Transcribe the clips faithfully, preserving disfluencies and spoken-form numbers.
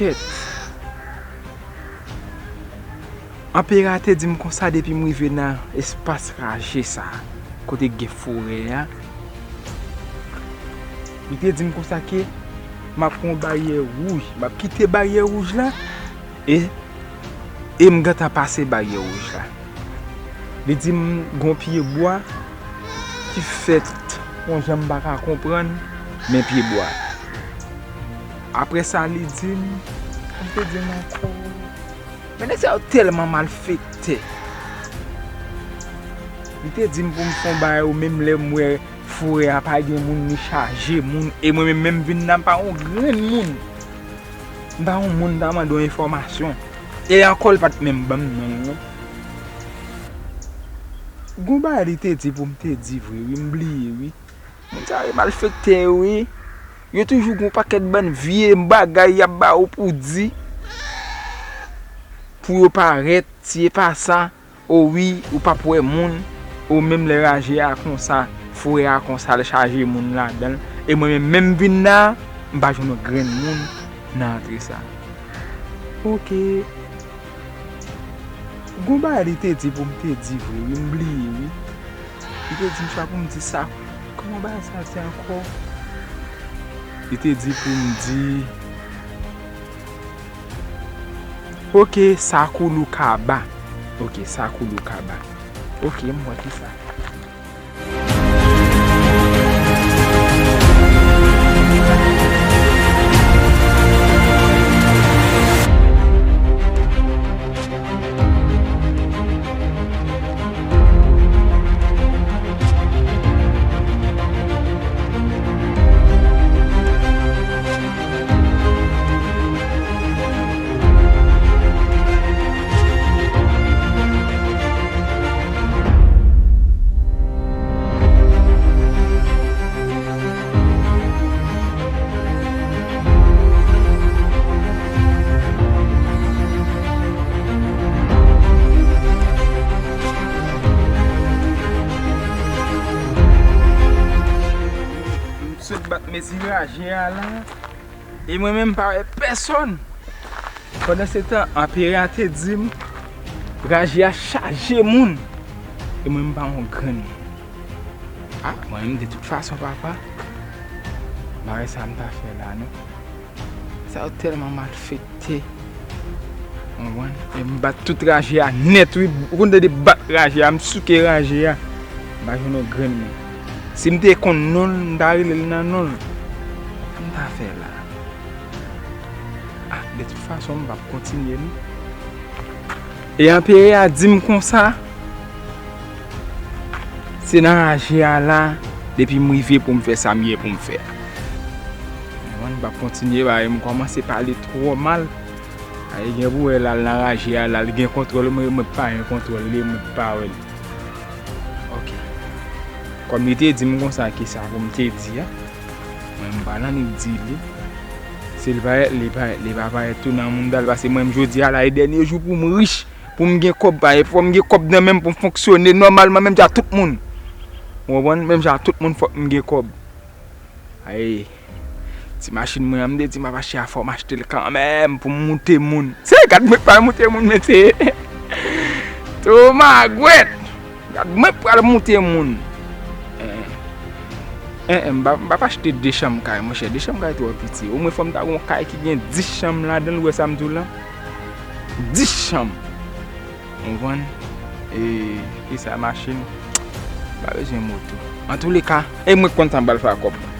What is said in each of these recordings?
Kèt. Anperè a te di m konsa depi m rive nan espas raje sa a, kote k gen forè a, li te di m konsa ke m ap pran yon baryè wouj, m ap kite baryè wouj la, e, e m gentan pase baryè wouj la. Li di m gon pye bwa ki fèt yon jan m pa ka konprann, men pye bwa. Apre sa, li di m, li te di m ankò, men nèg sa yo tèlman malfektè. Li te di m pou m fè yon bagay, ou menm lè m wè forè a pa gen moun, li chaje moun, e mwen menm, menm vin la, m pa yon grenn moun. M pa yon moun, m ta mande yon enfòmasyon. E ankò, li pa t menm ban m non l, non. Gon bagay li te di pou m te di vre, wi, m bliye, wi. Moun sa yo malfektè yo ye. Yo toujou gon pakèt bann vye bagay y ap ba ou pou di. Pou yo parèt, si e pa sa, o wi, ou p ap wè moun, ou menm lè raje a konsa, forè a konsa, l chaje moun ladan l. E mwen menm, menm vin la, m pa jwenn yon grenn moun nan antre sa. Oke. Gon bagay li te di pou m te di vre, wi, m bliye, wi. Li te di m swa pou m di sa. Kòman bagay sa te ankò? Li te di pou m di, oke, Sakoulou Kaba. Oke, Sakoulou Kaba. Oke, m wè ki sa. M sot bat mezi raje a la. E mwen menm m pa wè pèsonn. Pandansetan, anperè a te di m, raje a chaje moun. E mwen menm m pa yon grenn moun. A, mwen menm de tout fason, papa, bagay sa m ta fè la, non. Sa yo tèlman malfektè. Konprann? E m bat tout raje a nèt, wi. Ou konn tande bat raje a, m souke raje a. M pa jwenn yon grenn moun. Si m te konn non l, m ta rele l nan non l. Sa m ta fè la? A, de tout fason, m p ap kontinye, non. E anperè a di m konsa, se nan raje a la, depi m rive pou m fè sa m gen pou m fè a. Mwen, m p ap kontinye, ba, m kòmanse pale twò mal. A, e gen pou wè l al nan raje a, l al gen kontwòl, mwen, mwen pa gen kontwòl li, mwen pa wè l. Oke. Kòm li te di m konsa, kisa pou m te di a? Mwen, m pa nan annik di li. Si l parèt, li parèt, li pa parèt tou nan mouda l, paske mwen, jodi a la, e dènye jou pou m rich, pou m gen kòb, pa, fò m gen kòb nan men m pou m fonksyone nòmalman, menm jan tout moun. Ou konprann? Menm jan tout moun, fòk m gen kòb. Ay, ti machin mwen an, m te di m ap achte a, fò m achte l kanmenm pou m moute moun. Se gad mwen k pral moute moun, mesye. Tomagwèt! Gad mwen k pral moute moun. En, en, en, m pa, m p ap achte de chanm kay, monchè. De chanm kay twò piti. Omwen fò m ta gon kay ki gen dis chanm ladan l, ou wè sa m di w la? Dis chanm. Ou konprann? E, kisa machin? M pa bezwen moto. Antouleka, e mwen k konn sa m pral fè ak kòb mwen.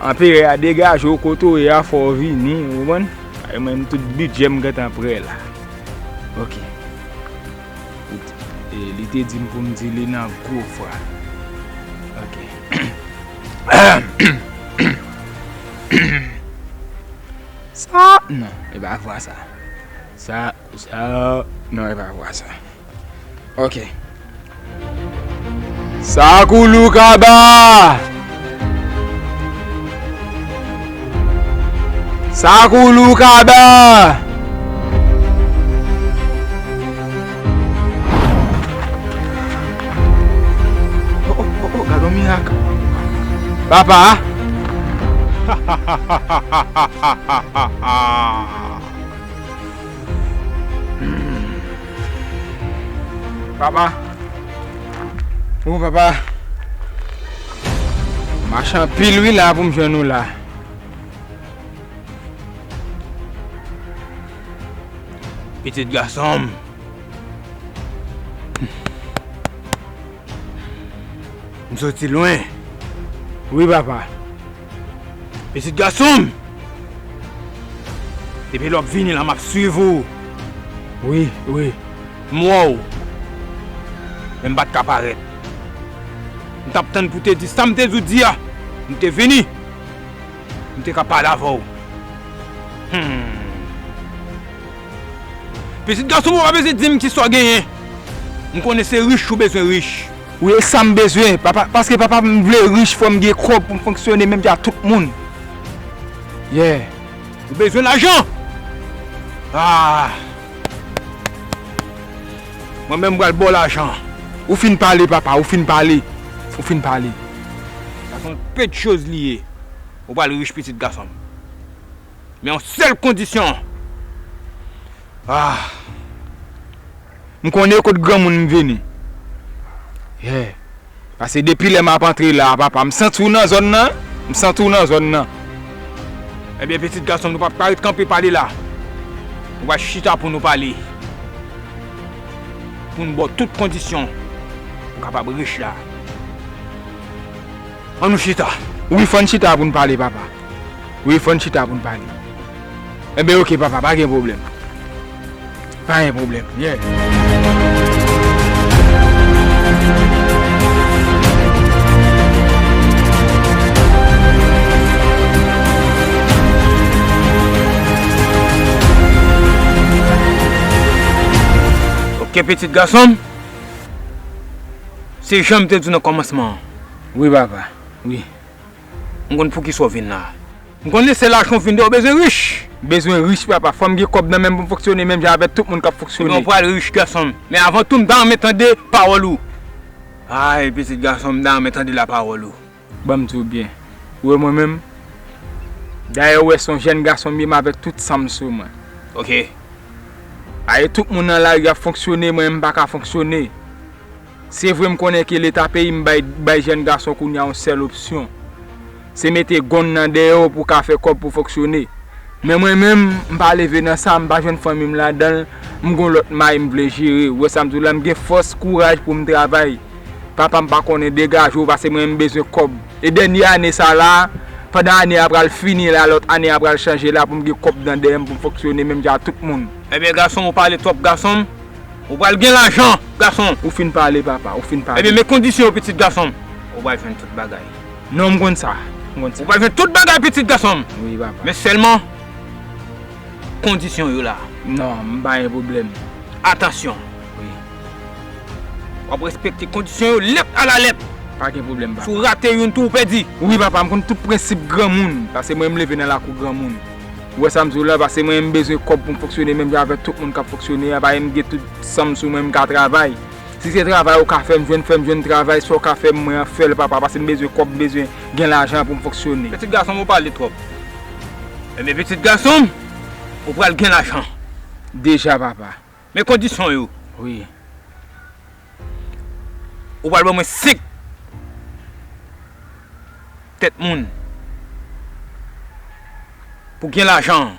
Anperè a degaje w kote w ye a, fò w vini, ou konprann? E mwen, tout bidjè m gentan prè la. Oke. Kout, e, li te di m pou m di li nan gwo vwa. Oke. Sa, non, e pa vwa sa. Sa, sa, non, e pa vwa sa. Oke. Sakoulou Kaba! Sakoulou Kaba! Oh, oh, oh, oh, gad yon mirak. Papa! Papa. O papa. M mache anpil wi la pou m jwenn ou la. Pitit gason m. M soti lwen. Wi papa. Pitit gason m. Depi lè w ap vini la, m ap swiv ou. Wi, wi. M wè w. Men m pa t ka parèt. M t ap tann pou w te di sa m te di w di a. M te vini. M te ka pale avè w. Hmm. Pitit gason m, ou pa bezwen di m kisa w genyen. M konnen se rich ou bezwen rich. Wi, e sa m bezwen. Papa, paske papa m vle rich, fò m gen kòb pou m fonksyone menm jan ak tout moun. Yeah. Ou bezwen lajan? Ah. Mwen menm m pral ba w lajan. Ou fin pale, papa, ou fin pale. Ou fin pale. Sa se yon pe de choz li ye. Ou pral rich, pitit gason m. Men yon sèl kondisyon. Ah. M konnen kot granmoun m vini. Yeah. Paske depi lè m ap antre la, papa, m santi w nan zòn nan. M santi w nan zòn nan. Ebyen, pitit gason m, nou p ap ka ret kanpe pale la. Nou pral chita pou nou pale. Pou n ba w tout kondisyon pou w kapab rich la. Ann nou chita. Wi, fò n chita pou n pale, papa. Wi, fò n chita pou n pale. Enben, oke, papa, pa gen pwoblèm. Pa gen pwoblèm. Yeah. Oke, pitit gason m. Se jan m te di w nan kòmansman an. Wi, papa. Wi. M konn poukisa w vin la. M konnen se lajan w vin dèyè w bezwen rich. Bezwen rich, papa. Fò m gen kòb nan men m pou m fonksyone menm jan avèk tout moun k ap fonksyone. Ebyen, w pral rich, gason m. Men avan tou, m ta renmen tande pawòl ou. Ay, pitit gason m, m ta renmen tande lapawòl ou. Ban m di w byen. Ou wè mwen menm? Dayè, ou wè se yon jèn gason m ye, m avèk tout san m sou mwen. Oke. Ay, tout moun nan lari ap fonksyone, mwen menm m pa ka fonksyone. Se vre m konnen ke leta peyi m bay, bay jèn gason kounye a yon sèl opsyon. Se mete gonn nan dèyè w pou w ka fè kòb pou w fonksyone. Men mwen menm, m pa leve nan sa, m pa jwenn fanmi m ladan l, m gon lòt may m vle jere. Ou wè sa m di w la, m gen fòs, kouraj pou m travay. Papa m pa konnen, degaje w, paske mwen menm m bezwen kòb. E dènye ane sa la, pandan ane a pral fini la, lòt ane a pral chanje la, pou m gen kòb nan dèyè m, pou m fonksyone menm jan ak tout moun. Ebyen, gason m, ou pale twòp, gason m. Ou pral gen lajan, gason. Ou fin pale, papa, ou fin pale. Ebyen, men kondisyon yo, pitit gason m. Ou pral jwenn tout bagay. Non, m konn sa. M konn sa. Ou pral jwenn tout bagay, pitit gason m. Wi, papa. Men sèlman, kondisyon yo la. Non, m pa gen pwoblèm. Atansyon. Wi. W ap respekte kondisyon yo lèt alalèt. Pa gen pwoblèm, papa. Si w rate youn tou, ou pèdi. Wi, papa, m konn tout prensip granmoun. Paske mwen, m leve nan lakou granmoun. Ou wè sa m di w la, paske mwen, m bezwen kòb pou m fonksyone menm jan avèk tout moun k ap fonksyone a. Paske m gen tout san m sou mwen, m ka travay. Si se travay ou ka fè m jwenn, fè m jwenn travay. Sa w ka fè m, mwen an fè l, papa, paske m bezwen kòb, m bezwen gen lajan pou m fonksyone. Pitit gason m, ou pale twòp. Ebyen, pitit gason m, ou pral gen lajan. Deja, papa. Men kondisyon yo. Wi. Ou pral ban mwen senk tèt moun pou gen lajan an.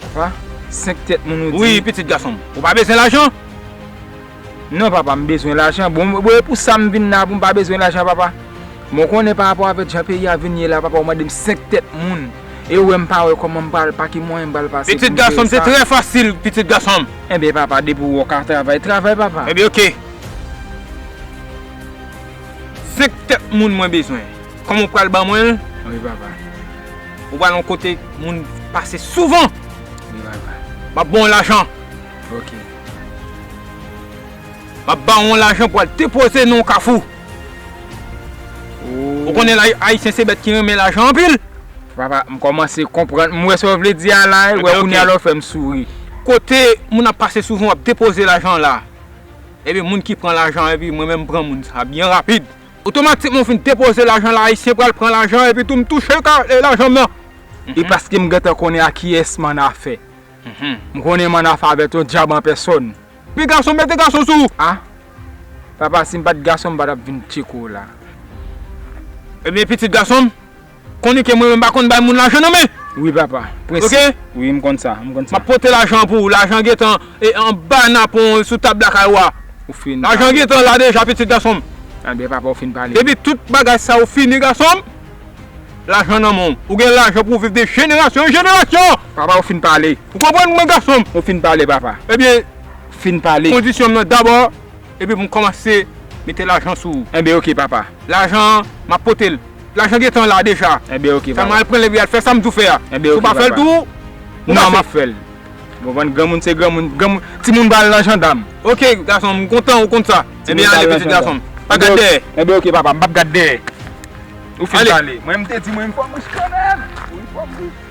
Papa, senk tèt moun ou di? Wi, pitit gason m. Ou pa bezwen lajan? Non, papa, m bezwen lajan. Bon, bon, e pou sa m vin la, pou m pa bezwen lajan, papa. Mwen konnen pa rapò avèk jan peyi a vin ye la, papa, ou mande m senk tèt moun. E ou wè m pa wè kòman m pral, pa ki mwayen m pral pase pou m jere sa. Pitit gason m, se trè fasil, pitit gason m. Enben, papa, depi ou wè w ka travay, travay, papa. Enben, oke. Senk tèt moun mwen bezwen. Kòman w pral ban mwen l? Wi, papa. Ou pral yon kote moun pase souvan. Wi, papa. M ap ba w lajan. Oke. M ap ba w yon lajan pou w al depoze nan yon kafou. Ou konnen la, Ayisyen se bèt ki renmen lajan anpil. Papa, m kòmanse konprann. M wè sa w vle di a la, wè kounye a la w fè m souri. Kote moun ap pase souvan, w ap depoze lajan la. Epi moun ki pran lajan, epi mwen menm m pran moun sa byen rapid. Otomatikman, w fin depoze lajan la, Ayisyen pral pran lajan, epi tou m touche ka, e, lajan m nan. E paske m gentan konnen a kiyès m annafè. M konnen m annafè avèk yon dyab an pèsòn. Pi gason, mete gason sou ou. Ah, papa, si m pa t gason, m pa t ap vin tcheke w la. Ebyen, pitit gason m, konnen ke mwen menm pa konn bay moun lajan nan men. Wi, papa. Prensip. Ok? Wi, m konn sa, m konn sa. M ap pote lajan pou ou. Lajan gentan e anba napon sou tab lakay ou a. Ou fin pale. Lajan gentan la deja, pitit gason m. Anben, papa, ou fin pale. Depi tout bagay sa yo fini, gason m, lajan nan men w. Ou gen lajan pou w viv de jenerasyon an jenerasyon. Papa, ou fin pale. Ou konprann mwen, gason m? Ou fin pale, papa. Ebyen, fin pale. Kondisyon m nan dabò, epi pou m kòmanse mete lajan sou ou. Enben, ok, papa. Lajan an, m ap pote l. Lajan gentan la deja. Enben, ok, papa. Sa m al pran l epi al fè sa m di w fè a. Enben, ok, papa. Si w pa fè l tou, ou pa fè. Non, m ap fè l. Ou konprann, granmoun se granmoun, granmoun, timoun pa al nan jandam. Ok, gason, m kontan ou konn sa. Ebyen, ale, pitit gason m. Pa gad dèyè. Enben, ok, papa, m p ap gad dèyè. Ou fin pale. Mwen, m te di, mwen, m fò mouch kanmenm. Wi, fò mouch.